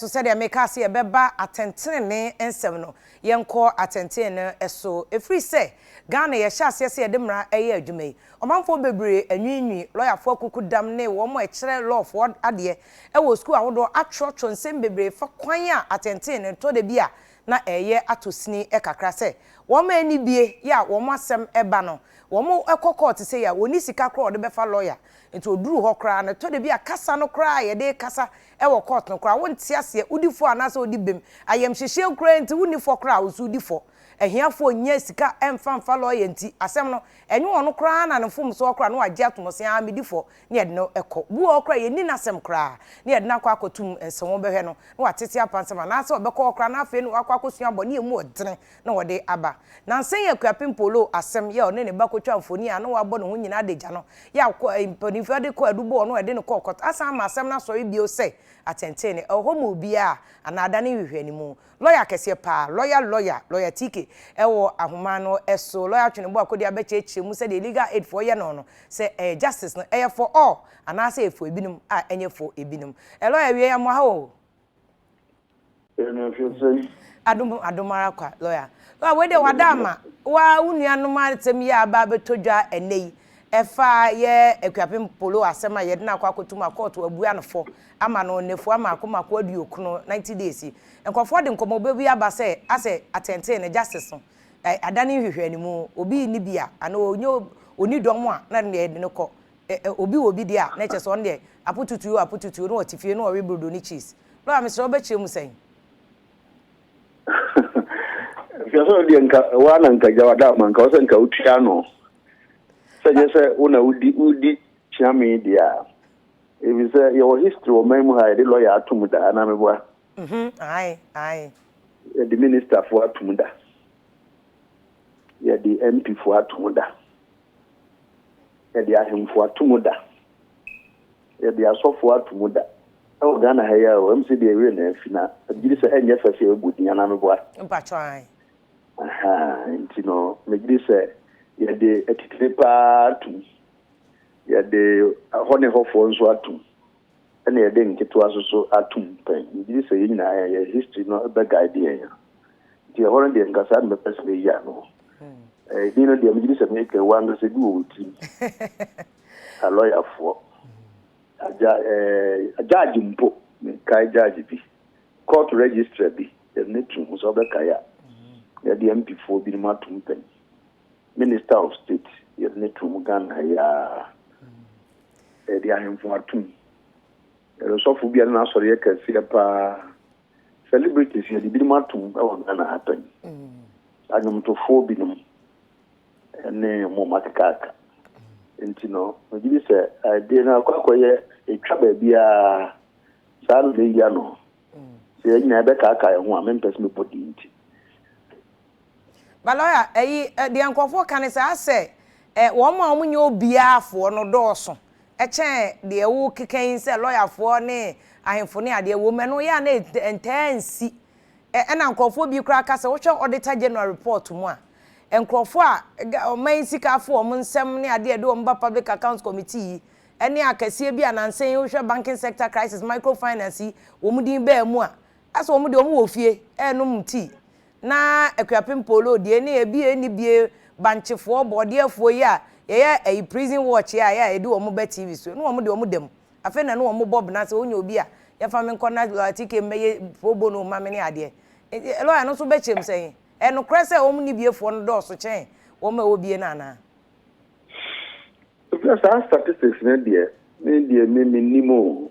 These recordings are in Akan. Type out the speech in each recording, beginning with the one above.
So sɛdeɛ mekaa sɛ yɛbɛba atɛntenenee nsɛm no, yɛnkɔ atɛntene no so. Ɛfiri sɛ Ghana yɛhyɛ aseɛ sɛ yɛde mmara ɛyɛ adwuma yi, ɔmanfoɔ bebree anwiinwii, lɔyafoɔ akukudam ne wɔn a ɛkyerɛ lɔɔfoɔ adeɛ ɛwɔ sukuu ahodoɔ atwerɛtwerɛ nsɛm bebree fa kwan a atɛntene no tɔ da bi a na ɛyɛ ato sini kakra sɛ wɔn a ani bie yɛ a wɔn asɛm ɛba no, wɔn ɛkɔ court sɛ yɛ a wɔni sika koraa wɔde bɛfa lɔya. Nti oduru hɔ koraa no, tɔ da bi a kasa no koraa a yɛde kasa ɛwɔ court no koraa wonte aseɛ, wodi fɔ anaasɛ wodi bem. Ayamhyehyeɛ koraa nti wonni fɔ koraa a woso wodi fɔ. Ahiafoɔ nyɛ sika ɛmfa mfa lɔya nti asɛm no ɛnyɛ ɔno koraa na ne mfomsoɔ koraa na wagye atom sɛ a medi fɔ ne yɛde no ɛkɔ. Bu wɔ hɔ koraa yɛnni n'asɛm koraa ne yɛde no akɔ akɔtum nsɛm bɛhwɛ no na watete apansɛm anaasɛ ɔbɛkɔ hɔ koraa na afei no wakɔ akɔsua bɔ ne emu ɔdene na wɔde aba. Nansa yi Akuapem Polo asɛm yɛ ɔne ne ba kɔtwa mfoni a na wabɔ ne ho nyinaa de gya no yɛ akɔ mpanimfoɔ de kɔ adu bɔɔ no ɛde no kɔɔ court asan ama asɛm no asɔre bio sɛ atɛntene ɛwɔ hɔ ma obiara anaa ada ne nhwehwɛnimu. Lɔya kɛseɛ paa, lɔya TK ɛwɔ ahoma no ɛso. Lɔya Twenebo Akɔdi abɛkyerɛkyerɛ mu sɛdeɛ legal aid foɔ yɛ no sɛ ɛyɛ justice no ɛyɛ for all anaasɛ ɛyɛ for ebinom a ɛnyɛ for ebinom. Ɛ lɔya wie yɛ mo ha o. Adom adom ara kwa. Lɔya wei deɛ wada ama wa wo nuanom asɛm yi a aba abɛtɔ dwa ɛnɛ yi ɛfa yɛ Akuapem Polo asɛm a yɛde no akɔ akɔtum a court abua no fɔ ama no nnafua mako mako 90, 90 days yi. Nkurɔfoɔ de nkɔmmɔ bi aba sɛ asɛ atɛntene no justice no adane nhwehwɛnimu, obi ni bi a anaa onye oni dɔm a na ne yɛde no kɔ obi wɔ bi deɛ a na kyerɛ sɛ ɔno deɛ apotutuo apotutuo na ɔte fie na ɔwe brodo ne cheese. Lɔya, mesrɛ wobɛkyerɛ mu sɛn? Fiasɛ deɛ nka waa na nka gya wada ama nka wo sɛ nka wotua no sɛ nyɛ sɛ wo na wodi kyeame deɛ a, ɛfiri sɛ yɛwɔ history wɔ man mu ha, yɛde lɔya atom da anaa meboa? Ae ae. Yɛde ministerfoɔ atom da, yɛde MP foɔ atom da, yɛde ahemfo atom da, yɛde asɔfoɔ atom da ɛwɔ Ghana ha yi a ɛm sɛ deɛ ɛwerɛ na afi na gyiri sɛ ɛnyɛ fɛ sɛ yɛbɔ din anaa meboa? Mpatwɔ, ae. Aha, nti no megye sɛ yɛde atitire paa atom, yɛde hɔ ne hɔfoɔ nso atom, ɛna yɛde nketewa nso so atom pɛn. Megye sɛ yɛn nyinaa yɛ history no bɛguide yɛn a, nti ɛhɔ no deɛ nkasa no mɛpɛ sɛ meyi ano. Ɛdin no deɛ megye sɛ meka wo ankasa bi wɔ wo tirim, alɔyafoɔ agya judge mpo, mekae judge bi, court registrar bi, yɛde ne to ho sɛ wobɛkae a, yɛde MP foɔ binom atom pɛn, minister of state yɛde ne to mu Ghana ha yi a, yɛde ahemfo atom, yɛde sɔfo bi a ne n'asɔre yɛ kɛseɛ paa, celebrities yɛde binom atom wɔ Ghana ha pɛn, anwomtofoɔ binom ne mo akekaaka. Nti no megye di sɛ adeɛ no akɔ akɔyɛ ɛtwa baabiaa saa na meyi ano sɛ yɛn nyinaa yɛbɛkaakae ho a mempɛ sɛ mebɔ din nti. Ba lɔya, ɛyi deɛ nkurɔfoɔ ka ne sɛ asɛ wɔn a wɔnyɛ obiafoɔ no dɔɔso ɛkyɛn deɛ wo keka yi sɛ lɔyafoɔ ne ahemfo ne adeɛ wɔ mu. Ɛno yɛ a na ntaa nsi ɛna nkurɔfoɔ bi koraa ka sɛ wohwɛ Auditor General report mu a, nkurɔfoɔ a ɔman yi sika afo wɔn nsɛm ne adeɛ de wɔn ba Public Accounts Committee yi ɛne akɛseɛ bi a nansa yi wohwɛ banking sector crisis, microfinance yi, wɔn din bɛɛ mu a asɛ wɔn deɛ wɔn wɔ fie ɛɛnom tea na Akuapem Polo deɛ ne ebi eni bie bankyefoɔ bɔɔdeɛfoɔ yi a yɛyɛ ɛyi prison watch yi a yɛ a yɛde wɔn bɛ TV so ne wɔn deɛ wɔn dɛm afei na ne wɔn bɔ bena sɛ onye obi a yɛfa mi nkɔ na lɔya TK mbɛyɛ pro bono ma mi ne adeɛ. Lɔya no nso bɛkyerɛ mu sɛn, ɛnokorɛ sɛ wɔn ni biefoɔ no dɔɔso kyɛn wɔn a ɛwɔ bie no anaa? Efisɛ saa statistics no deɛ, me deɛ me mennim o,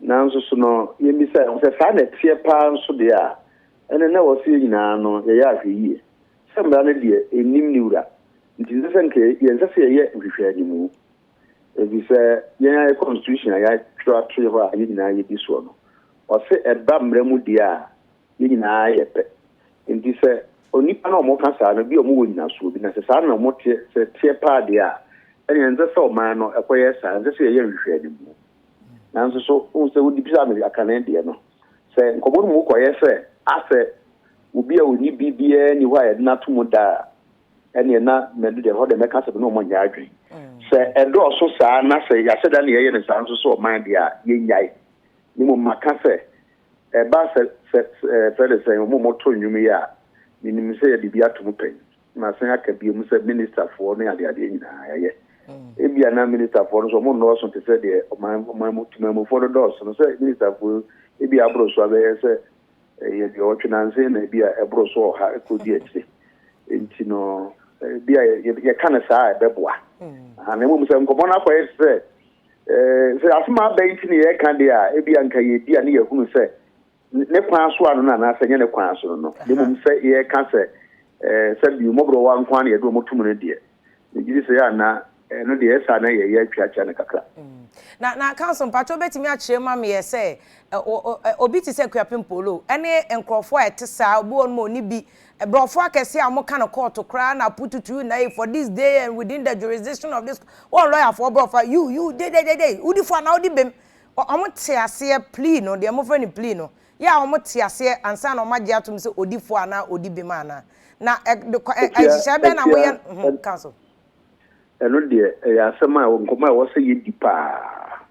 nanso so no yɛmmisa yɛn ho sɛ saa na ɛteɛ paa nso deɛ a, ɛne na wɔ sɛ yɛn nyinaa no yɛyɛ ahwɛ yie sɛ mmara no deɛ ɛnnim ne wura, nti nsɛ sɛ nka yɛnsɛ sɛ yɛyɛ nhwehwɛ animu, ɛfiri sɛ yɛn ayɛ constitution a yɛatwerɛ ato hɔ a yɛn nyinaa yɛdi soɔ no, ɔse ɛba mmara mu deɛ a yɛn nyinaa yɛ pɛ. Nti sɛ onipa na ɔmo ka saa no bi a ɔmo wɔ nyinasoɔ bi na sɛ saa na ɔmo teɛ sɛ teɛ paa deɛ a, ɛne ɛnsɛ sɛ ɔman no ɛkɔyɛ saa, ɛnsɛ sɛ yɛyɛ nhwehwɛ animu. Nanso so wohu sɛ wode bisa me akane deɛ no sɛ nkɔmmɔ no mu kɔyɛ sɛ asɛ obi a ɔni biribiara ni hɔ a yɛde no ato mu da a, ɛneɛ na mɛde deɛ hɔ deɛ mɛka sɛ ne ɔmɔ nyɛ adwen sɛ ɛdɔɔso saa na sɛ yɛahyɛ da ne yɛyɛ no saa nso so ɔman deɛ a yɛnnyae ne mmom maka sɛ. Ɛba sɛ sɛ yɛfrɛ no sɛn, wɔn a wɔto nnwom yi a, menim sɛ yɛde bi ato mu pɛn. Masan aka bio sɛ ministafoɔ ne adeadeɛ nyinaa yɛayɛ. Ebia na ministafoɔ no nso wɔn nnɔɔso te sɛ deɛ ɔman ɔman mu temanmufoɔ no dɔɔso no sɛ ministafoɔ ebia aboro so abɛyɛ sɛ ɛyɛ deɛ ɔtwe nanse na ebia ɛboro so ɔha ɛkɔdi akyire. Nti no ebia yɛka no saa a ɛbɛboa. Na mmom sɛ nkɔmmɔ no akɔyɛ te sɛ sɛ asɛm a aba yi nti na yɛreka deɛ a, ebia nka yɛdi a ne yɛhunu sɛ ne kwan so ano no anaasɛ ɛnyɛ ne kwan so no no. Na mmom sɛ yɛreka sɛ sɛ bio mmɔborɔwa nko ara na yɛde wɔn tom no deɛ, megye di sɛ yɛ ana ɛno deɛ ɛyɛ saa na yɛyɛ atweakyea no kakra. Na na council mpakyɛ wobɛtumi akyerɛ mu ameɛ sɛ obi te sɛ Akuapem Polo ɛne nkorɔfoɔ a ɛte saa obi wɔ nom a ɔni bi brɔfoɔ akɛseɛ a wɔka no kɔɔto koraa na pututu na yi for this day and within the jurisdiction of this wɔn lɔyafoɔ brɔfoɔ a you you de de de de wodi fo anaa wodi bem wɔn te aseɛ plea no deɛ wɔfrɛ no plea no yɛ a wɔn te aseɛ ansa na wɔn agye atom sɛ odi fo anaa odi bem anaa na ɛ de kɔ ɛ nhyehyɛɛ bɛn na moyɛ ho council. Ɛno deɛ, ɛyɛ asɛm a nkɔmmɔ a ɛwɔ sɛ yɛdi paa.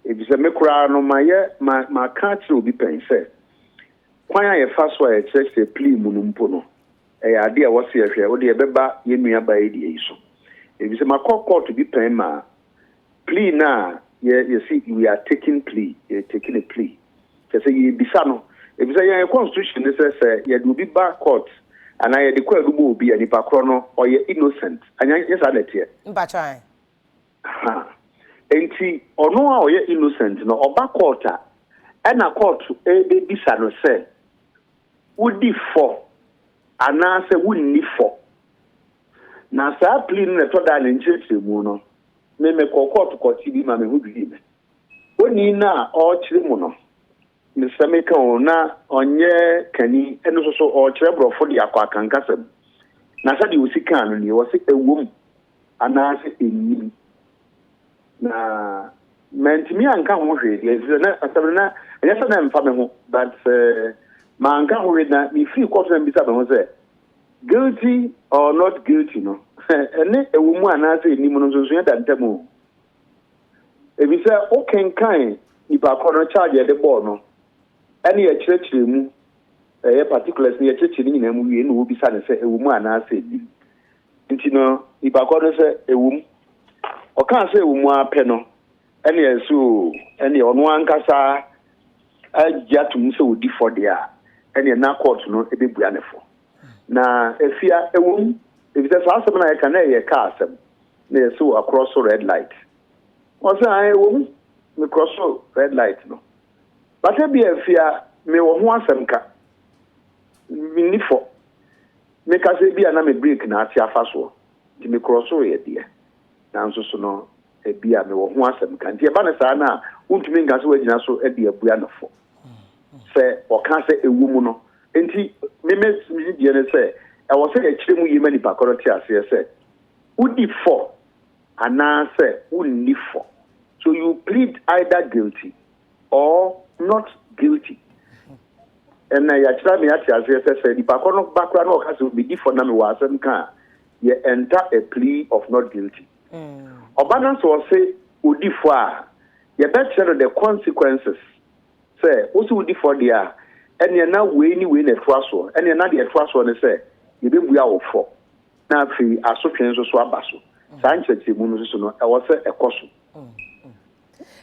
Efisɛ me koraa no, mayɛ, ma, maka akyerɛ obi pɛn sɛ, kwan a yɛfa so a yɛkyerɛkyerɛ plea mu no mpo no, ɛyɛ ade a ɛwɔ sɛ yɛhwɛ. Wo deɛ, ɛbɛba yɛn nuabaa yi deɛ yi so. Efisɛ makɔ kɔɔto bi pɛn ma plea no a yɛ, yɛse we are taking plea, yɛ taking a plea. Kyerɛ sɛ yɛrebisa no, efisɛ yɛn constitution ne sɛ sɛ yɛde obi ba court anaa yɛde kwaadu bɔ obi a, nipa korɔ no ɔyɛ innocent. Anyɛ nyɛ saa na ɛteɛ? Mpakyɛ ae. Aha. Enti ɔno a ɔyɛ innocent no, ɔba court a, ɛna court ɛrebɛbisa no sɛ, wodi fɔ anaasɛ wonni fɔ? Na saa plea no na ɛtɔ da a ne nkyerɛkyerɛmu no, me mekɔɔ court kɔte bi ma me ho dwirii me. Onii no a ɔrekyerɛ mu no, mesrɛ meka o, na ɔnyɛ kani, ɛno nso so ɔrekyerɛ borɔfo de akɔ Akan kasa mu. Na sɛdeɛ ɔsi kaa no nie, ɔse ɛwom anaasɛ ɛnnim. Na mantumi anka ho hwee deɛ, ɛfiri sɛ na asɛm no na ɛnyɛ sɛ na ɛmfa me ho, but eh, manka ho hwee na mefiri kɔɔto na mebisa me ho sɛ, guilty or not guilty no, ɛne ɛwɔ mu anaasɛ ɛnnim no nsonsonoeɛ da ntam o. Efisɛ wokenkan nipa korɔ no charge a yɛde bɔɔ no ɛne yɛkyerɛkyerɛ mu ɛyɛ particulars no yɛkyerɛkyerɛ ne nyinaa mu wie na wobisa no sɛ ɛwɔ mu anaasɛ ɛnnim. Nti no nipa korɔ no sɛ ɛwɔ mu. Ɔkaa sɛ ɛwɔ mu ara pɛ no ɛne ɛsɛ oo ɛne ɔno ankasa agye atom sɛ ɔdi fɔ deɛ a ɛneɛ na court no ɛbɛbua ne fɔ. Na afia ɛwɔ mu efisɛ saa asɛm no a yɛka no ɛyɛ kaa asɛm. Na yɛse wakrɔso red light. Ɔse ae ɛwɔ mu me krɔso red light no but ebia afia me wɔ ho asɛm ka me nni fɔ me ka sɛ ebia na me brake na ate afa soɔ nti me krɔso yɛ deɛ nanso so no ebia me wɔ ho asɛm ka nti ɛba no saa no a wontumi nka sɛ wagyina so de abua no fɔ sɛ ɔka sɛ ɛwɔ mu no nti me me deɛ ne sɛ ɛwɔ sɛ yɛkyerɛ mu yie ma nipa korɔ te aseɛ sɛ Wodi fɔ anaasɛ wonni fɔ. So you plead either guilty or not guilty. Ɛnna yɛakyerɛ ama yɛate aseɛ sɛ sɛ nipa korɔ no ba koraa na ɔka sɛ medi fɔ na mewɔ asɛm ka a, yɛ enter a plea of not guilty. Ɔba no sɛ ɔse odi fɔ a, yɛbɛkyerɛ no the consequences sɛ wose wodi fɔ deɛ a, ɛnneɛ na wei ne wei na ɛtoa soɔ. Ɛnneɛ na deɛ ɛtoa soɔ ne sɛ yɛbɛbua wo fɔ. na afei asotwe nso so aba so. Saa nkyerɛkyerɛmu no nso so no, ɛwɔ sɛ ɛkɔ so.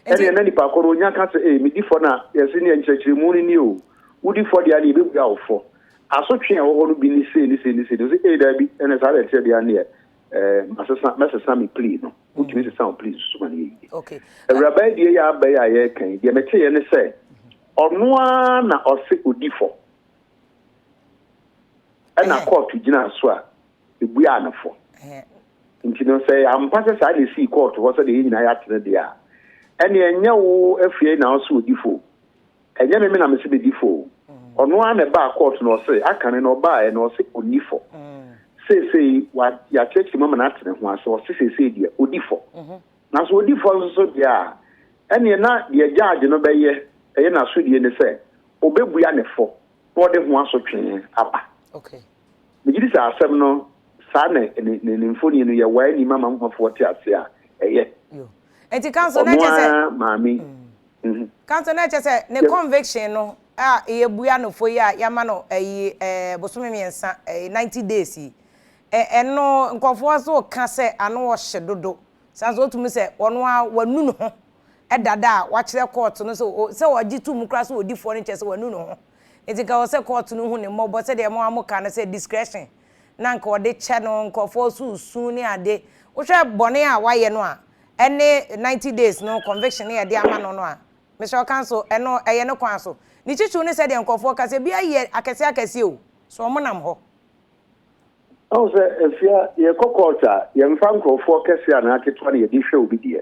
Ɛnneɛ na nipa korɔ no ɔnya ka sɛ, ee, medi fɔ na yɛse neɛ nkyerɛkyerɛmu no nie o, wodi fɔ deɛ a ne yɛbɛbua wo fɔ. Asotwe a ɛwɔ hɔ no bi ne sei ne sei ne sei. Ɔse, ee, daabi, ɛnneɛ saa na ɛteɛ deɛ a neɛ ɛɛ, masesa, mɛsesa me plea no. Wotumi sesa wo plea nso so ma no yɛ yie. Awuraba yi deɛ yɛ aba yi a yɛreka yi, deɛ meteeɛ ne sɛ, ɔno ara na ɔse ɔdi fɔ. Ɛnna kɔɔto gyinaa so a ebuaa no fɔ. Nti no, sɛ ɛyɛ ampa sɛ saa na esii kɔɔto hɔ sɛdeɛ yɛn nyinaa yɛate no deɛ a, ɛnneɛ ɛnyɛ wo afie na wose ɔdi fɔ o, ɛnyɛ me me na mese medi fɔ o. Ɔno ara na ɛbaa kɔɔto na ɔse, akane no ɔbaaɛ no ɔse ɔnni fɔ. Seesei wa, yɛakyerɛkyerɛ mu ama no ate ne ho ase, ɔse seesei deɛ ɔdi fɔ. Na sɛ ɔdi fɔ nso so deɛ a, ɛnneɛ na deɛ gyaagye no bɛyɛ, ɛyɛ n'asodie ne sɛ, ɔbɛbua ne fɔ. na ɔde ho asotwe aba. Megye di sɛ asɛm no saa na ne ne mfoni no yɛ waa anim ama nkurɔfoɔ te ase a, ɛyɛ. Nti council na Ɔno kyɛ sɛ ara maame. Council na kyɛ sɛ ne conviction no. a yɛbua no fo yi a yɛama no ayi bosome 3, 90 days yi, ɛno nkurɔfoɔ nso ka sɛ ano ɔhye dodo. San so wotumi sɛ ɔno a wanu ne ho dada a wakyerɛ court no sɛ ɔgye to mu koraa sɛ ɔdi foɔ no kyerɛ sɛ wanu ne ho. Nti nka wɔ sɛ court no hu ne mmɔbɔ sɛdeɛ mo a moka no sɛ discretion na nka ɔde kyɛ no. Nkurɔfoɔ so su ne ade. Wohwɛ bɔne a wayɛ no a, ɛne 90 days no conviction ne yɛde ama no a, mesɛ ɔka nso ɛno ɛyɛ ne kwan so ne kyikyiw ne sɛdeɛ nkurɔfoɔ ka sɛ bi ayɛ akɛseɛ akɛseɛ o, so ɔmo nam hɔ. Ɔhu sɛ afia yɛkɔ court a, yɛmfa nkurɔfoɔ kɛseɛ anaa ketewa no yɛde hwɛ obi deɛ.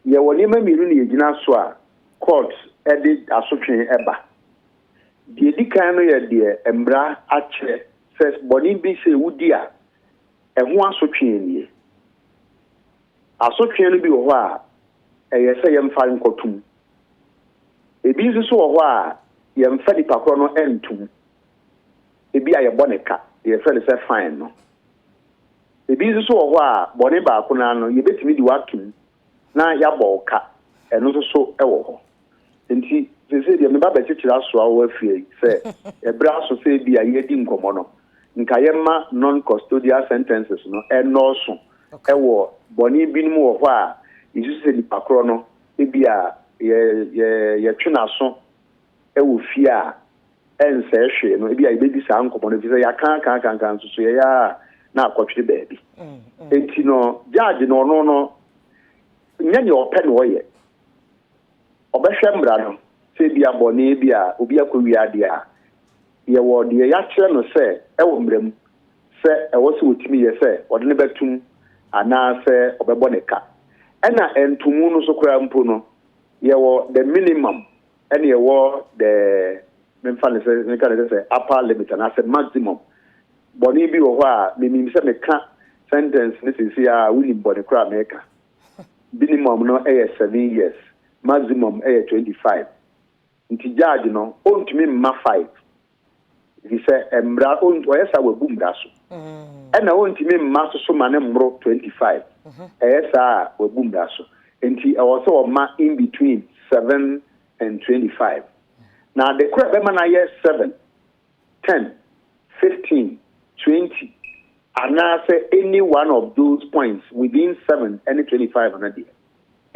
Yɛwɔ nneɛma mmienu na yɛgyina so a court de asotwe ɛba. Deɛ di kan no yɛ deɛ mmara akyerɛ sɛ bɔne bi sɛ wodi a, ɛho asotwe nie. Asotwe no bi wɔ hɔ a ɛyɛ sɛ yɛmfa nkɔtum, ebi nso so wɔ hɔ a yɛmfa nipa korɔ no ntum, ebi a yɛbɔ ne ka, yɛfrɛ no sɛ fine no. Ebi nso so wɔ hɔ a bɔne baako no ano yɛbɛtumi de watum na yɛabɔ wo ka. Ɛno nso so wɔ hɔ. Nti sese deɛ meba bɛkyekyere asoa wɔ afie sɛ ɛberɛ aso sɛ bi a yɛdi nkɔmmɔ no, nka yɛma non custodial sentences no ɛnɔɔso. Ɛwɔ bɔne binom wɔ hɔ a yɛsusu sɛ nipa korɔ no ebi a yɛ yɛ yɛtwe n'aso ɛwɔ fie a ɛnsɛɛ hwee no, ebi a yɛbɛdi saa nkɔmmɔ no, ɛfiri sɛ yɛaka aka aka aka nso so yɛyɛ a na akɔtwere baabi. Enti no judge no, ɔno no nyɛ nea ɔpɛ na ɔyɛ. Ɔbɛhwɛ mmara no sɛ ebi abɔne bi a obi akɔwie adeɛ a, yɛwɔ deɛ yɛakyerɛ no sɛ ɛwɔ mmara mu sɛ ɛwɔ sɛ wɔtumi yɛ sɛ ɔde no bɛtum anaasɛ ɔbɛbɔ ne ka. Ɛna ntomu no so koraa mpo no, yɛwɔ the minimum ɛne yɛwɔ the, memfa ne sɛ, meka ne sɛ upper limit anaasɛ maximum. Bɔne bi wɔ hɔ a menim sɛ meka sentence ne sisi a wonim bɔne koraa meka, minimum no ɛyɛ 7 years, maximum ɛyɛ 25. Nti judge no ɔntumi mma 5, ɛfiri sɛ mmara ɔyɛ saa wabu mmara so. Ɛna ɔntumi mma soso ma ne mmoro 25, ɛyɛ saa a wabu mmara so. Nti ɛwɔ sɛ ɔma in between 7 and 25. Na ade koro a ɛbɛma no ayɛ 7, 10, 15, 20 anaasɛ any one of those points within 7 ɛne 25 no deɛ,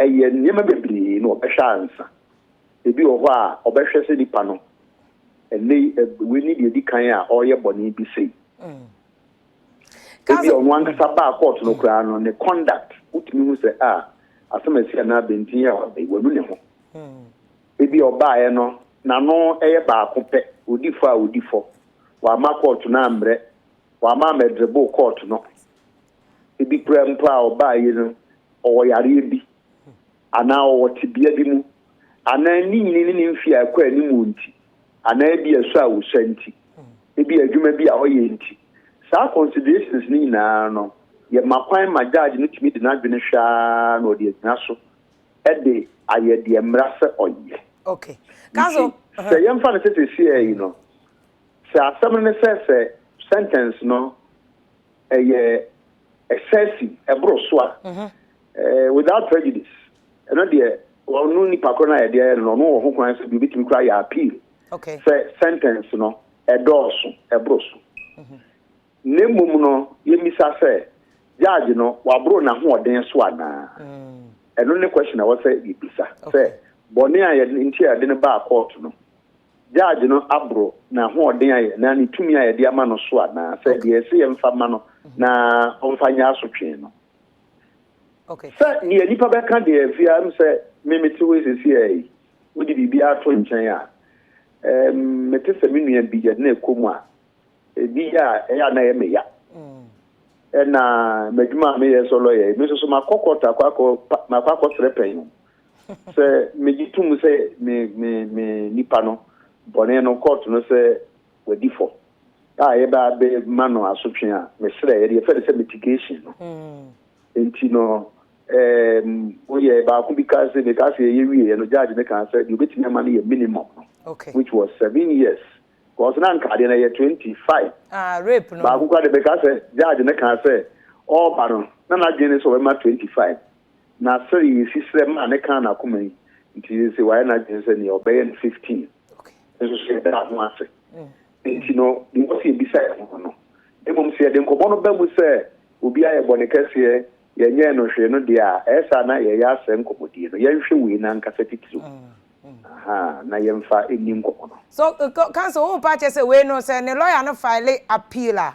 ɛyɛ nneɛma bebree na ɔbɛhwɛ ansa. Ebi wɔ hɔ a ɔbɛhwɛ sɛ nipa no ɛnɛ wei ni deɛ di kan a ɔreyɛ bɔne bi sei. Ebi a ɔno ankasa baa court no koraa no, ne conduct wotumi hu sɛ a asɛm asi anaa bɛntin a waba yi wanu ne ho. Ebi a ɔbaeɛ no n'ano ɛyɛ baako pɛ, odi fɔ a odi fɔ, wama court no ambrɛ, wama amɛdrebo court no. Ebi kura mpo a ɔbaeɛ no ɔwɔ yareɛ bi anaa ɔwɔ tebea bi mu anaa ne nyini ne ne mfe a ɛkɔ anim nti anaa ebi ɛso a wosua nti, ebi adwuma bi a ɔyɛ nti. Saa considerations ne nyinaa no, yɛma kwan ma judge no tumi de n'adwene hwɛ na ɔde agyina so ɛde ayɛ deɛ mmara sɛ ɔyɛ. Counsel. Sɛ yɛmfa no sɛ seesei yi no, sɛ asɛm no ne sɛ sentence no ɛyɛ excessive, ɛboro so a, without prejudice, ɛno deɛ ɔno nipa korɔ no a yɛde ayɛ no, ɔno wɔ ho kwan sɛ bi obɛtumi koraa yɛ appeal sɛ sentence no ɛdɔɔso, ɛboro so. Na mmom no yɛmmisa sɛ judge no waboro n'ahoɔden so anaa? Ɛno ne question a ɛwɔ sɛ yɛbisa sɛ bɔne a yɛde nti a yɛde no baa court no, judge no aboro n'ahoɔden a na ne tumi a yɛde ama no so anaa, sɛ deɛ ɛsɛ yɛmfa ma no na ɔmfa nyɛ asotwe no. Sɛ deɛ nipa bɛka deɛ fia m sɛ memete hɔ sisi a yi wode biribi ato nkyɛn a, mete sɛ me nua bi yɛde no ɛkɔ mu a, ebi yɛ a ɛyɛ a na ɛyɛ me ya. Ɛna m'adwuma a meyɛ sɛ lɔyɛ, me nso so makɔ court akɔ makɔ akɔsrɛ pɛn sɛ megye tom sɛ me nipa no bɔne no court no sɛ wadi fɔ a yɛbɛ abɛ ma no asotwe a, mesrɛ yɛde yɛfɛ no sɛ mitigation no. Nti no woyɛ baako bi ka sɛ meka sɛ yɛyɛ wieɛ no, judge ne ka sɛ deɛ obɛtumi ama no yɛ minimum no, which was 7 years, because na nka adeɛ no yɛ 25. Ah, rape no. Baako kora de bɛka sɛ judge ne ka sɛ ɔreba no na n'adwene ne sɛ ɔbɛma 25, na sɛ yɛsi srɛ ma ne ka n'akoma yi. Nti seesei wayɛ n'adwene sɛ nea ɔbɛyɛ no 15 nso so yɛda ho ase. Nti no, deɛ ɛwɔ sɛ yɛbisa yɛn ho no, mmom sɛ yɛde nkɔmmɔ no ba mu sɛ obi ayɛ bɔne kɛseɛ, yɛnyɛɛ no hwee no deɛ a, ɛyɛ saa na yɛyɛ asɛe nkɔmmɔdie no. Yɛnhwɛ wei no ankasa titiriw, aha, na yɛmfa nni nkɔmmɔ no. So, counsel, wo repa akyerɛ sɛ wei no, sɛ ne lawyer no file appeal a,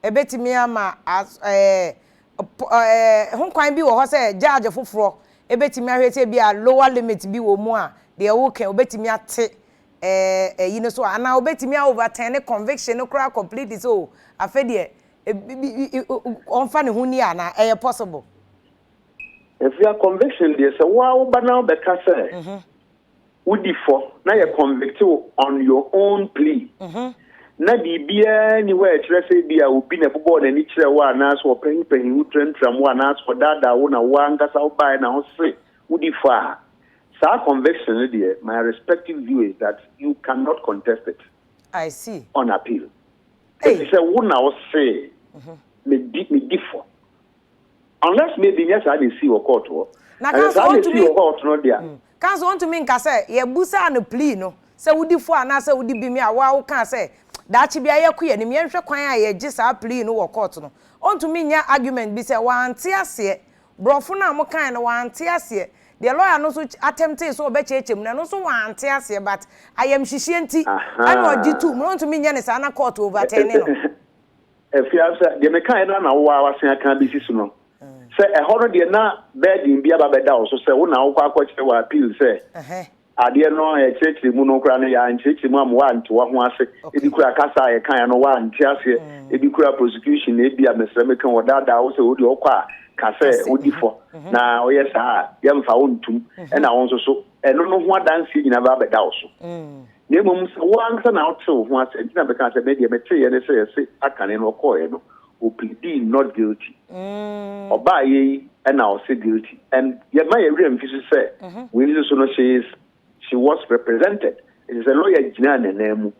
ɛbɛtumi ama as ɛɛ ɛɛ ho kwan bi wɔ hɔ sɛ judge foforɔ ɛbɛtumi ahwɛ sɛ ebi a lower limit bi wɔ mu a, deɛ woka obɛtumi ate ɛyi no so anaa obɛtumi a overturn conviction no koraa completely sɛ o, afei deɛ ɔmfa ne ho ni anaa ɛyɛ possible? Efia, conviction deɛ, sɛ wo a woba na wobɛka sɛ wodi fɔ na yɛ convict wo on your own plea na biribiara ni hɔ a ɛkyerɛ sɛ bi a obi na ɛbobɔɔ n'ani kyerɛ wo anaasɛ ɔpahipahi wo turanturam wo anaasɛ ɔdaadaa wo na wo ankasa wobaeɛ na wo se wodi fɔ a, saa conviction no deɛ, my respective view is that you cannot contest it I see. on appeal. Ɛfiri sɛ wo na wo se medi fɔ, unless maybe nyɛ saa na ɛsii wɔ court hɔ. Na na sɛ counsel saa na ɛsii wɔntumi wɔ court no deɛ, Counsel, wɔntumi nka sɛ yɛbusaa no plea no sɛ wodi fɔ anaasɛ wodi bim a wo a wokaa sɛ daakye bi a yɛkɔ yɛn anim, yɛnhwɛ kwan a yɛgye saa plea no wɔ court no. Ɔntumi nya argument bi sɛ wante aseɛ, borɔfo no a mokae no wante aseɛ, deɛ lawyer no nso attemptee sɛ ɔbɛkyerɛkyerɛ mu no, ɛno nso wante aseɛ, but ayamhyehyeɛ nti ɛna ɔgye tum no. Ɔntumi nyɛ ne saa na court overturn no? Afia, sɛ deɛ mekaeɛ no na wowɔ a wasen aka bɛsi so no sɛ ɛhɔ no deɛ, na burden bi aba bɛda wo so sɛ wo na wokɔ akɔkyerɛ wɔ appeal sɛ adeɛ no yɛkyerɛkyerɛ mu no koraa no, yɛankyerɛkyerɛ mu ama woante wo ho ase. Ebi kura kasa a yɛkaeɛ no woante aseɛ, ebi kura prosecution na ebi a mesrɛ meka wɔdaadaa wo sɛ wode ɔkɔ a ka sɛ wodi fɔ na ɔyɛ saa a yɛmfa wo ntom, ɛna wo nso so ɛno no ho adanseɛ nyinaa bɛba bɛda wo so. Na mmom sɛ wo ankasa na wote wo ho ase nti na bɛka sɛ me deɛ meteeɛ ne sɛ yɛse akane no ɔkɔɔeɛ no ɔpleadii not guilty, ɔbaayɛ yi ɛna ɔse guilty, and yɛma yɛwerɛ mfi so sɛ wei nso so no she was represented, ɛkyɛ sɛ lawyer gyinaa n'anan mu.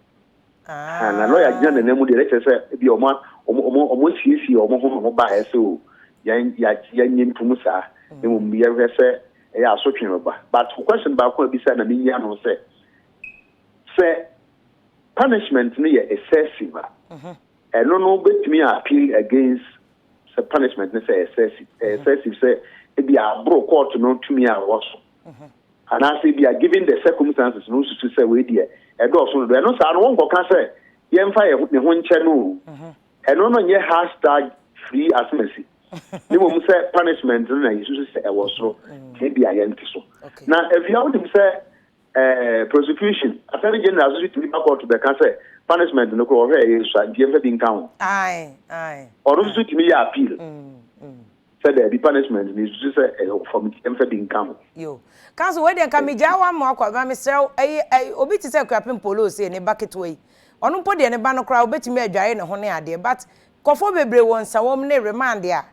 Na lawyer gyina n'anan mu deɛ, ɛkyerɛ sɛ ebi ɔmo siesie ɔmo ho na ɔmo baayɛ sɛ o yɛn yɛnyɛ ntom saa, na mmom yɛhwɛ sɛ ɛyɛ asotwe bɛba. But question baako a bisa na menyia no sɛ punishment no yɛ excessive a, ɛno no bɛtumi appeal against sɛ punishment no sɛ excessive, sɛ ebi aboro court no tumi a ɛwɔ so, anaasɛ ebi a given the circumstances no nsusu sɛ wei deɛ ɛdɔɔso dodo, ɛno saa no wɔnkɔka sɛ yɛmfa yɛ ne ho nkyɛ no o. Ɛno no nyɛ #FreeAsomasi, ne mmom sɛ punishment no na yɛsusu sɛ ɛwɔ soro nti ebi a yɛnte so. Na afia, wonim sɛ prosecution attorney general nso tumi ba court bɛka sɛ punishment no korɔ ɔhwɛ ɛyɛ sua nti yɛmfa bi nka ho. ae ae Ɔno nso tumi yɛ appeal sɛ daabi, punishment no yɛsusu sɛ ɛyɛ fam nti yɛmfa bi nka ho. Yo, counsel, wei deɛ nka megyaa wa ma akɔ ma mesrɛ wo, ɛyi obi te sɛ Akuapem Polo sei, ne ba ketewa yi, ɔno mpo deɛ ne ba no koraa wobɛtumi adware ne ho ne adeɛ, but kɔfoɔ bebree wɔ nsawam ne remand a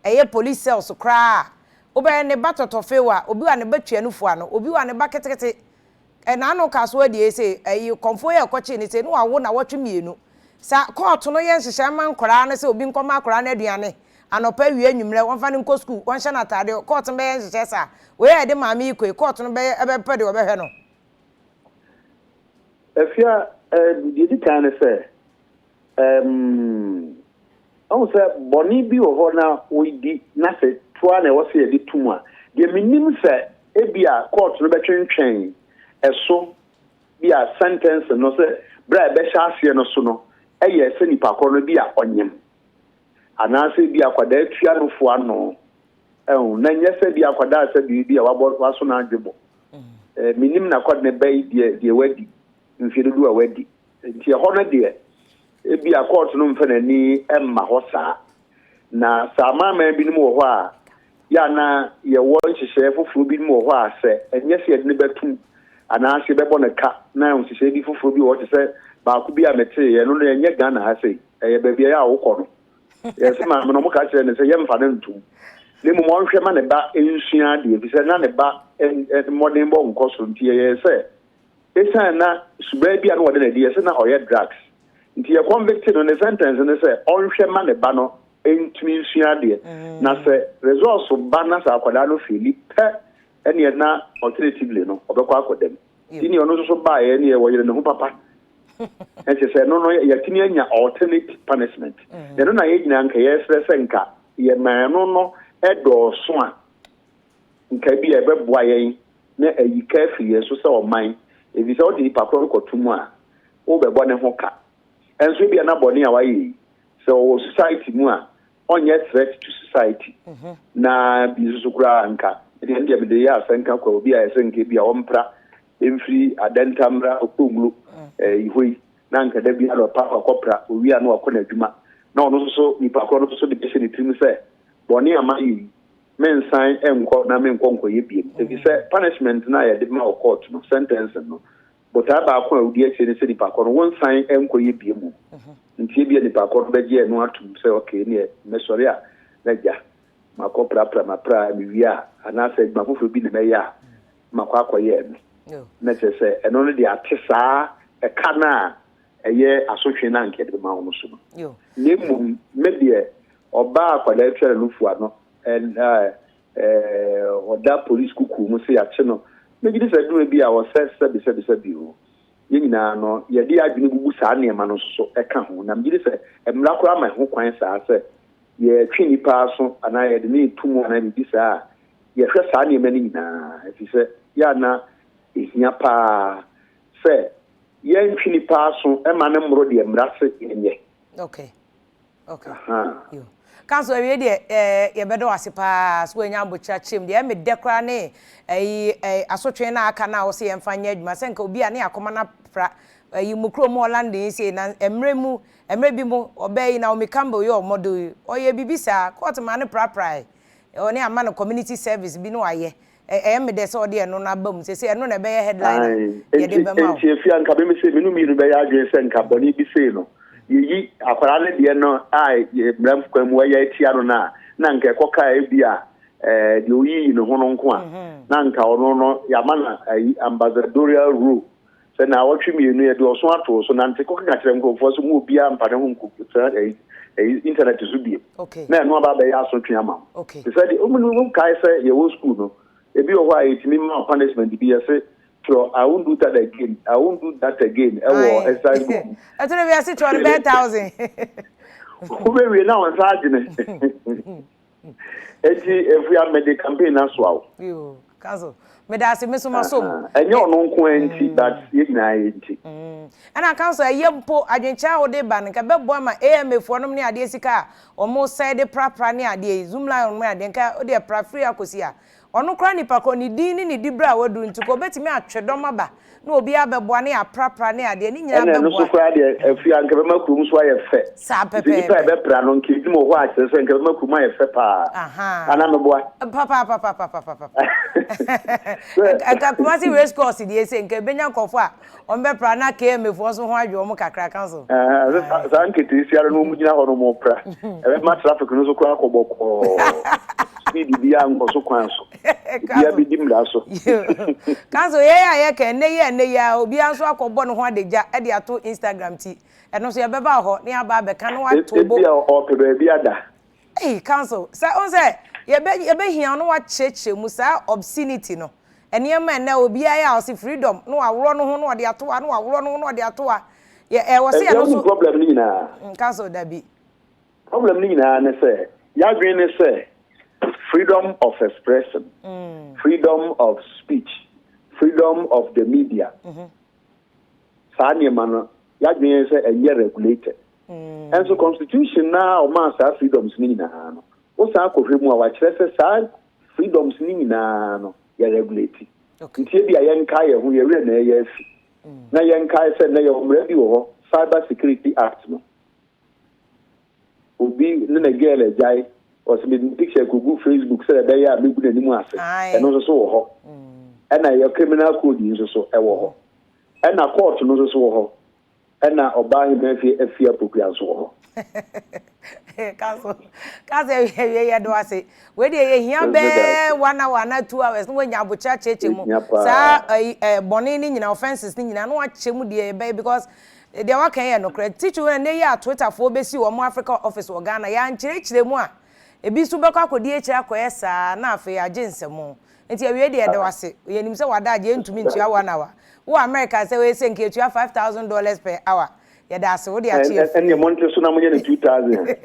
ɛyɛ police cells koraa a wobɛyɛ ne ba tɔtɔfew a, obi wa ne ba tua nufu ano, obi wa ne ba ketekete ɛna ano ka so adie sɛ ɛyi kɔnfoɔ yɛ ɛkɔkye ne sɛ ne wawo na wɔtwe mmienu sa court no yɛ nhyehyɛ ma nkɔraa no sɛ obi nkɔma akɔraa no aduane anɔpa, awie, anwummerɛ wɔmfa no nkɔ sukuu, wɔnhyɛ no ataadeɛ. Court no bɛyɛ nhyehyɛ saa wei a yɛde maame yi kɔ yi, court no bɛyɛ ɛbɛpɛ deɛ ɔbɛhwɛ no? Afia, deɛ di kan ne sɛ ɔhu sɛ bɔne bi wɔ hɔ na wɔdi na sɛ toa na ɛwɔ sɛ yɛde tum a, deɛ menim sɛ ebi a court no bɛtwentwɛn ɛso bi a sentence no sɛ berɛ a ɛbɛhyɛ aseɛ no so no, ɛyɛ sɛ nipa korɔ no bi a ɔnyem anaasɛ bi akwadaa tua no fo ano ɛho, na nyɛ sɛ bi akwadaa sɛ biribi a wabɔ waso n'adwe bɔ. Menim na akwadaa ne bɛyi deɛ wadi mfie dodoɔ a wadi nti ɛhɔ no deɛ, ebi a court no mfa n'ani mma hɔ saa. Na saa amanaman binom wɔ hɔ a yɛ ana yɛwɔ nhyehyɛeɛ foforɔ binom wɔ hɔ a sɛ ɛnyɛ sɛ yɛde no bɛtum anaasɛ yɛbɛbɔ no ka, na nhyehyɛeɛ bi foforɔ bi wɔ hɔ te sɛ baako bi a meteeɛ no ɛnyɛ Ghana ha sei, ɛyɛ baabi a yɛ a wokɔ no, yɛsɛ maame no ɔmo ka kyerɛ no sɛ yɛmfa no ntom na mmom ɔnhwɛ ma ne ba nsua adeɛ, ɛfiri sɛ na ne ba mmɔden bɔ nkɔ so, nti yɛyɛ sɛ ɛsiane na suban bi a na wɔde n'adi yɛsɛ na ɔyɛ drugs nti yɛ convict no, ne sentence ne sɛ ɔnhwɛ ma ne ba no ntumi nsua adeɛ, na sɛ results ba na sɛ akwadaa no fail pɛ. ɛneɛ na alternatively no ɔbɛkɔ akɔda mu. Nti neɛ ɔno nso so baeɛ neɛ wɔyere ne ho papa. Ɛkyɛ sɛ ɛno no yɛatumi anya alternate punishment. Na ɛno na yɛn nyinaa nka yɛsrɛ sɛ nka yɛma ɛno no ɛdɔɔso a, nka bi a ɛbɛboa yɛn na ayi ka afiri yɛn so sɛ ɔman. Ɛfiri sɛ wode nipa korɔ no kɔto mu a, wobɛbɔ ne ho ka. Ɛnso ebia na bɔne a wayɛ yi, sɛ ɔwɔ society mu a, ɔnyɛ threat to society. Na bi nso so koraa nka, ɛdeɛ deɛ mede yɛ asɛnka kwa obi a ɛsɛ nka bi a ɔmpra mfiri Adenta mmra Okponglo hɔ yi, na nka da bi anɔpa wakɔpra, owie a na wakɔ n'adwuma. Na ɔno nso so nipa korɔ no nso so de bɛhyɛ ne tirim sɛ bɔne a mayɛ yi, mensan nkɔ na menkɔ nkɔyɛ biem. Ɛfiri sɛ punishment no a yɛde ma wɔ court no, sentencing no, botae baako a wodi akyire ne sɛ nipa korɔ no wonsan nkɔyɛ biem mu. Nti ebia nipa korɔ no bɛgye ɛno atom sɛ okay, neɛ mɛsɔre a na gya makɔ prapra mapra mewie a, anaasɛ adwuma foforɔ bi na mɛyɛ a makɔ akɔyɛ ɛno. Na kyerɛ sɛ ɛno no de ate saa ɛka no a ɛyɛ asotwe no anka yɛde bɛma wo no so no. Na mmom me deɛ, ɔbaa akwadaa atwa ne nufu ano, ɔda police kukuo mu sɛ yɛakye no, megye di sɛ adwuma bi a ɔsɛ sɛbi sɛbi sɛbi o, yɛn nyinaa no yɛde adwene gugu saa nneɛma no nso so ɛka ho. Na megye di sɛ mmara koraa ma ho kwan saa sɛ yɛtwe nipa aso anaa yɛde ne to mu anaa biribi saa a, yɛhwɛ saa nneɛma no nyinaa, ɛfiri sɛ yɛ ana ɛhia paa sɛ yɛntwe nipa aso ɛma no mmoro deɛ mmara se yɛnyɛ. Okay. Yo. Counsel, awie deɛ yɛbɛdɔ ase paa so wanya abokyerɛ kyerɛ mu deɛ ɛmɛ dɛ koraa ne ɛyi asotwe na aka na wɔsɛ yɛmfa nyɛ adwuma sɛ nka obi a ne akoma na pra ɛyi mu kurom wɔ London yi sei na mmerɛ mu mmerɛ bi mu ɔbaa yi, Naomi Campbell yɛ ɔmɔdo yi, ɔyɛ biribi saa, court maa no praprae, ɔne ama no community service bi na wayɛ. Ɛyɛ me dɛ sɛ ɔde ɛno no aba mu sɛ ɛno na ɛbɛyɛ headline a yɛde bɛma wo. Nti efi anka bɛmi sɛ menu mmienu bɛyɛ adwene sɛ nka bɔne bi sei no, yɛyi akwaraa no deɛ no a mmara kwan mu wɔyɛ atia no no a, na nka ɛkɔ kaa ebi a deɛ oyiyi ne ho no nko a, na nka ɔno no yɛama no ayi ambassadorial role sɛ na awɔtwe mmienu yɛde ɔso ato so na nte kɔkeka kyerɛ nkurɔfoɔ sɛ mu obiara mpa ne ho nko tena ɛyi internet so bie, na ɛno aba abɛyɛ asotwe ama wo. Te sɛ deɛ ɔmu kae sɛ yɛwɔ school no, ebi wɔ hɔ a yɛtumi ma punishment bi, yɛse twerɛ "I won't do that again, I won't do that again" ɛwɔ exercise book mu. Ɛtɔ bi ase twerɛ no bɛyɛ 1,000. Wobɛwie na wɔn nsa agyene. Eti efi amede campaign na so awo. Yo, Counsel, meda ase, me so ma som. Ɛnyɛ ɔno nko ara nti, but yɛn nyinaa yɛ nti. Ɛna counsel, ɛyɛ mpo adwenkyerɛ a wode ba no nka bɛboa ma AMA foɔ nom ne adeɛ sika a wɔn sɛe de prapra ne adeɛ yi, Zoomlion nom ne adeɛ, nka wode pra firi akɔsi a ɔno koraa nipa korɔ ne din ne ne diberɛ a waduru nti kɔ obɛtumi atwe dɔm aba na obiara bɛboa ne aprapra ne adeɛ ne nyinaa Ɛna ɛno so bɛboa. Koraa deɛ afi a nka bɛma kurom so ayɛ fɛ. Saa. Nti nipa a Pɛpɛɛpɛ. ɛbɛpra no, nka ebi wɔ hɔ a kyerɛ sɛ nka bɛma kurom ayɛ fɛ paa. Ana meboa? Papapapapapapa. Nka Kumasi Race Course deɛ sɛ nka ebenya nkurɔfoɔ a wɔn bɛpra na KMA foɔ nso ho adwo wɔn kakra, counsel. Saa nketeesia no wɔn gyina hɔ no wɔn pra, ɛbɛma traffic no so koraa akɔ bɔkɔɔ, speed biara nkɔ so kwan so, obiara bɛdi mmara so. Counsel, yɛn a yɛka ɛnɛ yi, ɛnɛ yi a obiara nso akɔbɔ ne ho adagya de ato Instagram ti, ɛno nso yɛbɛba hɔ na yɛaba abɛka na wato bo. Ebi a ɔpɛ baabi ada. Hey, counsel, sɛ ɔn sɛ yɛbɛ yɛbɛhia no wakyerɛkyerɛ mu saa obscenity no, nneɛma ɛnɛ obiara yɛ a ɔsi freedom na waworɔ no ho na ɔde ato ha, na waworɔ no ho na ɔde ato ha, yɛ ɛwɔ sɛ ɛno nso so problem no nyinaa. Counsel, dabi. Problem no nyinaa ne sɛ yɛadwene ne sɛ freedom of expression, freedom of speech, freedom of the media, saa nneɛma no yɛadwene sɛ ɛnyɛ regulated. Ɛnso constitution na ɔmaa saa freedoms no nyinaa no, wosan akɔhwɛ mu a, wakyerɛ sɛ saa freedoms no nyinaa no yɛ regulate. Nti ebi a yɛnkae yɛn ho, yɛwerɛ na ɛyɛ afi na yɛnkae sɛ nnɛ yɛwɔ mmara bi wɔ hɔ, Cyber Security Act no. Obi ne ne girl agyae, ɔsɛ mede picture kogu Facebook sɛ ɛbɛyɛ a mɛgu n'anim ase, ɛno nso so wɔ hɔ. Ɛna ɛyɛ criminal code yi nso so ɛwɔ hɔ, ɛna court no nso so wɔ hɔ, ɛna ɔbaa hemafie afie apokua nso wɔ hɔ. Counsel, counsel, awie yɛ do ase. Wei deɛ yɛhia bɛɛ one hour na 2 hours na wanya abokyerɛ akyerɛkyerɛ mu saa ɛyi bɔne ne nyinaa, offences ne nyinaa, na wakyerɛ mu deɛ yɛbɛyɛ, because deɛ waka yɛ nokorɛ. Tikyi wɔn ne yɛ a Twitterfoɔ bɛsi wɔn Africa office wɔ Ghana, yɛankyerɛkyerɛ mu a, ebi nso bɛkɔ akɔdi akyire akɔyɛ saa na afei agye nsɛm. Nti awie deɛ, yɛda wo ase. Yɛnim sɛ w'adagye yɛntumi ntua one hour. Wowɔ America sɛ wei sɛ nka yɛtua $5,000 per hour. Yɛda ase, wode akye yɛ free. Ɛnneɛ monte so na monyɛ no 2,000.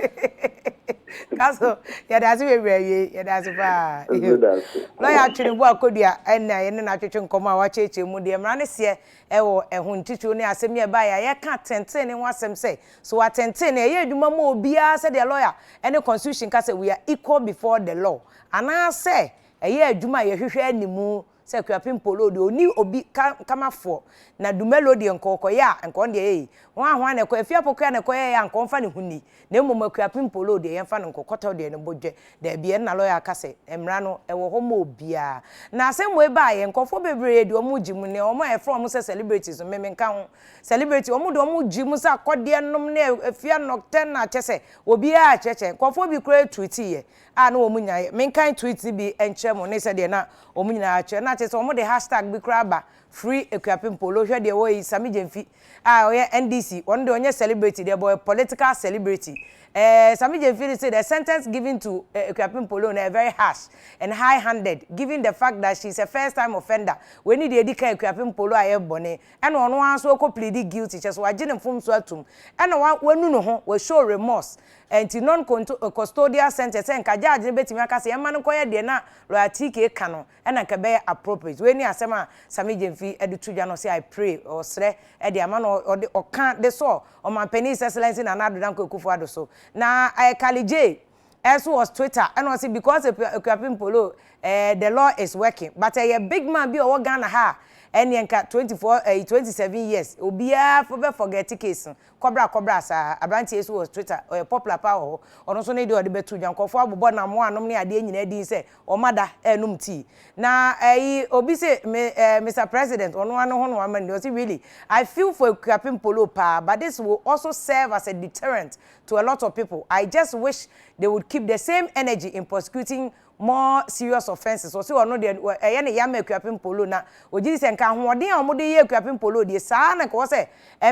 Kaso, yɛda ase bebree awie, yɛda ase paa. Lɔya Atwene Boa Kodua ɛna yɛne no atwetwe nkɔmmɔ a wakyerɛkyerɛ mu deɛ mmara no seɛ ɛwɔ ɛho ntitiriw ne asɛm yi a ɛbaeɛ a yɛka atɛntrenee ho asɛm sɛ so atɛntrenee ɛyɛ adwuma ma obiara sɛdeɛ lɔya ɛne constitution ka sɛ we are equal before the law anaasɛ ɛyɛ adwuma a yɛhwehwɛ animu sɛ Akuapem Polo deɛ ɔnni obi ka kamafoɔ na Dumelo deɛ nka ɔkɔyɛ a nka ɔno deɛ ei hwan hwan na ɛkɔ Afie Apokoya na ɛkɔyɛeɛ a nka ɔmfa ne ho nni na mmom Akuapem Polo deɛ yɛmfa no nkɔ kɔtɔ deɛ no bodwɛ daabi ɛnna lɔya aka sɛ mmara no ɛwɔ hɔ ma obiara na asɛm wei baeɛ nkurɔfoɔ bebree deɛ wɔn gye mu ne wɔn a yɛfrɛ wɔn sɛ celebrities no me menka ho celebrity wɔn deɛ wɔn gye mu sɛ akɔdeɛ nom ne Afie Anɔktɛ na kyɛ sɛ obiara kyerɛkyerɛ nkurɔfoɔ bi koraa tweetiiɛ a na wɔn nyaeɛ. Menkan tweet no bi nkyerɛ mo ne sɛdeɛ na wɔn nyinaa kyerɛ. Na kyerɛ sɛ wɔde hashtag bi koraa aba, Free Akuapem Polo. Hwɛ deɛ ɛwɔ yi, Sammy Gyamfi a ɔyɛ NDC, ɔno deɛ ɔnyɛ celebrity deɛ but ɔyɛ political celebrity. Eh, Sammy Gyamfi no se the sentence given to Akuapem Polo no ɛyɛ very harsh and high handed given the fact that she is a first time offender. Wei ne deɛ ɛdi kan Akuapem Polo ayɛ bɔne ɛna ɔno ara nso ɛkɔ pleadi guilty, kyerɛ sɛ wagye ne mfomsoɔ atum ɛna wa wanu ne ho, wa show remorse. Ɛnti non custodial sentence sɛ nka judge no bɛtumi aka sɛ yɛmma no nkɔyɛ deɛ na lawyer TK ka no ɛna nka ɛbɛyɛ appropriate. Wei ne asɛm a Sammy Gyamfi de to dwa no, ɔse I pray, ɔsrɛ de ama no, ɔde ɔka de sɔ Ɔmanpanin His Excellency Nana Addo Dankwa Akufo Addo so. Na Kali Jay nso wɔ Twitter ɛna ɔse because Akuapem Polo eh, the law is working but ɛyɛ big man bi a ɔwɔ Ghana ha a ɛneɛ nka 24 ɛyi 27 years obiara bɛ forget case no. Kɔbra kɔbra saa. Abranteɛ yi nso wɔ Twitter, ɔyɛ popular paa wɔ hɔ. Ɔno nso ne deɛ ɔde bɛto dwa. Nkurɔfoɔ abobɔ n'amoa nom ne adeɛ nyinaa din sɛ wɔn ada renom tea. Na ɛyi obi se me eh Mister President, ɔno ara ne ho na wama no din. Ɔse really, I feel for Akuapem Polo paa but this will also serve as a deterrent to a lot of people. I just wish they would keep the same energy in prosecuting more serious offences. Ɔse ɔno deɛ ɛyɛ ne ya ma Akuapem Polo na ɔgye di sɛ nka ahoɔden a wɔde yɛ Akuapem Polo deɛ saa ara na nka ɛwɔ sɛ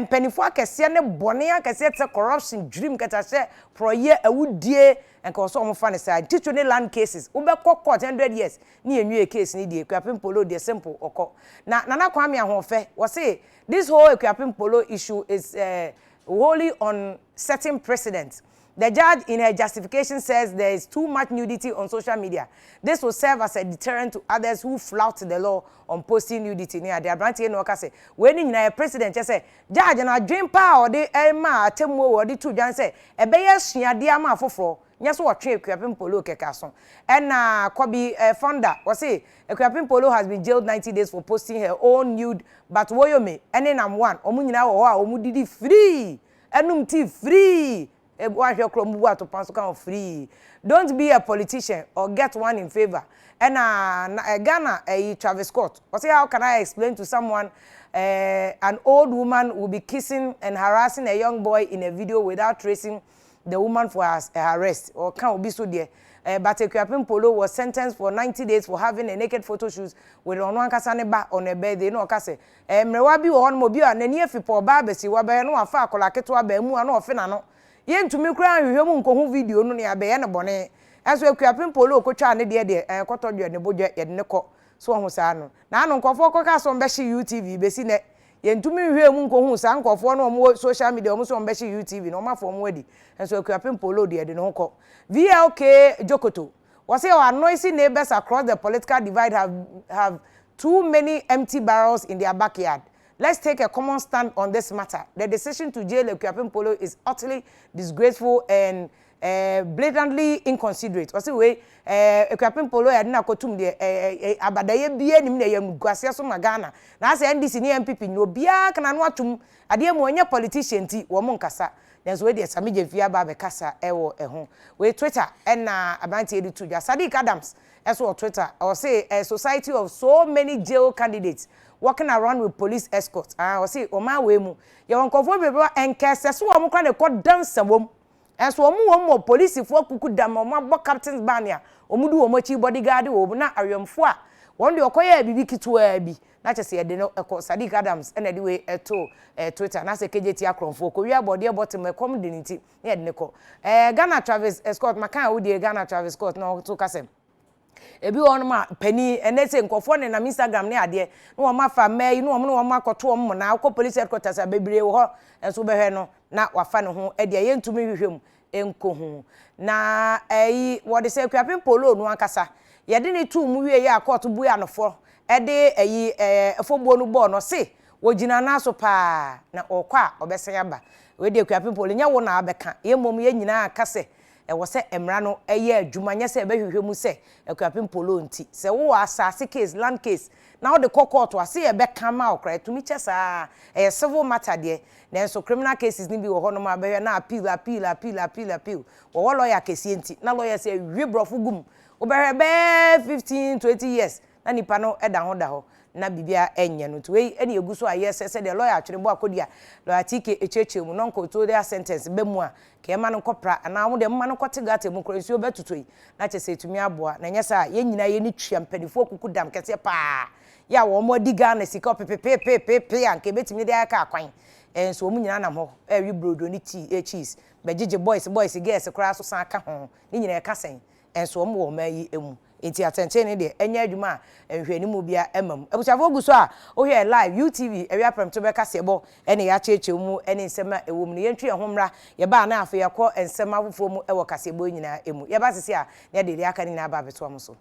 mpaninfoɔ akɛseɛ ne bɔne akɛseɛ te sɛ corruption, dwirim, nkɛtahyɛ, porɔeɛ, awudie nka ɛwɔ sɛ wɔfa no saa. Titire ne land cases, wobɛkɔ court 100 years ne yɛnwie case no deɛ Akuapem Polo deɛ simple ɔkɔ. Na Nana Kwame Ahoɔfɛ wɔse this whole Akuapem Polo issue is wholly on certain precedent. The judge in her justification says there is too much nudity on social media. This will serve as a deterrent to others who flout the law on posting nudity ne adeɛ. Aberanteɛ yi na ɔka sɛ wei ne nyinaa yɛ president kyɛ sɛ judge no adwene paa a ɔde maa atemmuo wɔ ɔde too dwa ne sɛ ɛbɛyɛ asuadeɛ ama afoforɔ nyɛ sɛ ɔtwe Akuapem Polo kɛkɛ aso. Ɛna Kɔbi eh, Fonda ɔse Akuapem Polo has been jailed 90 days for posting her own nude but Woyome ɛne Nam One wɔn nyinaa wɔ hɔ a wɔn didi free ɛnom tea free Woanhwɛ koraa ɔmo bu atopa nso ka ho free. Don't be a politician or get one in favour. Ɛna na Ghana ɛyi Travis Scott ɔse how can I explain to someone eh an old woman will be kissing and harassing a young boy in a video without tracing the woman for her arrest. Ɔka obi so deɛ eh but Akuapem Polo was sentenced for 90 days for having a naked photo shoot with ɔno ankasa ne ba on her birthday na ɔka sɛ Eh, mmerewa bi wɔ hɔnom, obi a n'ani afi pɔ ɔbaa abasiriwa bɛyɛ na wafa akwadaa ketewa abaamua na ɔfe n'ano. Yɛntumi koraa nhwehwɛ mu nkɔhu video no na yɛabɛyɛ no bɔne. Nanso Akuapem Polo kɔtwaa ne deɛ deɛ, eh, kɔtɔ dwɛ ne bo dwɛ, yɛde no kɔ. So wahu saa no? Na ano nkurɔfoɔ kɔkaa sɛ wɔbɛhye UTV, bɛsi nnɛ, yɛntumi nhwɛɛ mu nkɔhuu saa nkurɔfoɔ no a wɔwɔ social media, wɔn sɛ wɔbɛhye UTV no, wɔafa wɔn adi. Nanso Akuapem Polo deɛ, yɛde ne ho kɔ. VLK Djokoto, Wɔse our noisy neighbors across the political divide have have too many empty barrels in their backyard. Let's take a common stand on this matter. The decision to jail Akuapem Polo is utterly disgraceful and eh, blatantly inconsiderate. Wɔse wei eh, Akuapem Polo yɛde no akɔtum deɛ eh, eh, abadayɛ biara nim na ɛyɛ animguaseɛ so ma Ghana. Na asɛ NDC ne NPP nyina obiara ka n'ano atom adeɛ mu ɔnyɛ politician nti wɔn nkasa. Nanso wei deɛ Sammy Gyamfi aba abɛkasa wɔ ɛho. Wei Twitter na abranteɛ yi de to dwa. Sadiq Adams nso wɔ Twitter, ɔse a society of so many jail candidates walking around with police escort. Ah, ɔse ɔman wei mu, yɛwɔ nkurɔfoɔ bebree a ɛnka ɛsɛ sɛ wɔn koraa na ɛkɔ dansa wɔm. Nanso wɔn wɔ mu wɔ polisifoɔ akuku dam a wɔabɔ captain's band a wɔdi wɔn akyi bodyguard wɔ mu na awɛmfoɔ a wɔn deɛ ɔkɔyɛɛ biribi ketewaa bi na kyerɛ sɛ yɛde no kɔ. Sadiq Adams na ɛde wei too Twitter na sɛ KJT akorɔmfoɔ kɔwia bɔdeɛ bɔtem ɛkɔm de no nti na yɛde no kɔ. Ghana Travis Scott, maka a wodie Ghana Travis Scott na ɔto ka sɛ. Ebi wɔ hɔnom a, panin, ɛnnɛ sei nkurɔfoɔ nenam Instagram ne adeɛ, na wɔn afa mmaa yi, na wɔn ne wɔn akɔto wɔn mmonaa, wokɔ police headquarters a, bebree wɔ hɔ, nso wobɛhwɛ no, na wafa ne ho adi a yɛntumi nhwehwɛ mu nkɔhu. Na ɛyi, wɔde sɛ Akuapem Poloo no ankasa, yɛde no too mu wieeɛ a kɔɔto buee ano fɔ de ɛyi, ɛɛ, ɛfɔbuo no bɔɔ no, ɔse wɔgyina nan so paa, na ɔrekɔ a ɔbɛsan aba. Wei deɛ Akuapem Poloo, nyɛ wo na wabɛka, yɛn mmom yɛn nyinaa ka sɛ Ɛwɔ sɛ mmara no yɛ adwuma nyɛ sɛ ɛbɛhwehwɛ mu sɛ Akuapem Polo nti. Sɛ wowɔ asase case, land case, na wode kɔ kɔɔto a, se yɛbɛka ama wo koraa, ɛtumi kyɛ saa ara. Ɛyɛ civil matter deɛ, nanso criminal cases no bi wɔ hɔnom a wobɛhwɛ na appeal, appeal, appeal, appeal, appeal. Wɔwɔ lawyer kɛseɛ nti, na lawyers awie borɔfo gu mu. Wobɛhwɛ bɛyɛ 15, 20 years na nipa no da ho da hɔ na biribiara nyɛ no. Nti wei na yɛgu so a yɛsɛ sɛdeɛ lawyer Atwenebɔ Akodua, Lawyer TK kyerɛkyerɛ mu na ɔnkɔ their sentence ba mu a, nka yɛmma no nkɔpra anaa wɔn deɛ momma no nkɔte gutter mu koraa nsuo bɛtotɔ yi na kyerɛ sɛ ɛtumi aboa. Na ɛnyɛ saa a, yɛn nyinaa yɛn ani tua mpaninfoɔ kuku dam kɛseɛ paa yɛ a wɔn adi Ghana sika ɔpepepeepeepee a nka yɛbɛtumi de ayɛ kaa kwan nso wɔn nyinaa nam hɔ ɛrewe brodo ne tea, eh, cheese bɛgyegye boys boys girls koraa so san ka ho ne nyinaa ɛka sɛn nso wɔn wɔ ɔman yi mu. Enti atɛntrenee deɛ, ɛnyɛ adwuma a nhwɛanimu biara mma mu. Abusuafoɔ gu so a wohwɛ yɛn live, UTV, Awia Prɛmto bɛ kaseɛbɔ ne yɛakyerɛkyerɛ mu ne nsɛm a ɛwɔ mu no. Yɛntwe yɛn ho mmra, yɛba a na afei yɛakɔ nsɛm afoforɔ mu wɔ kaseɛbɔ yi nyinaa mu. Yɛba sese a, na yɛde deɛ aka no nyinaa aba abɛtoa mo so.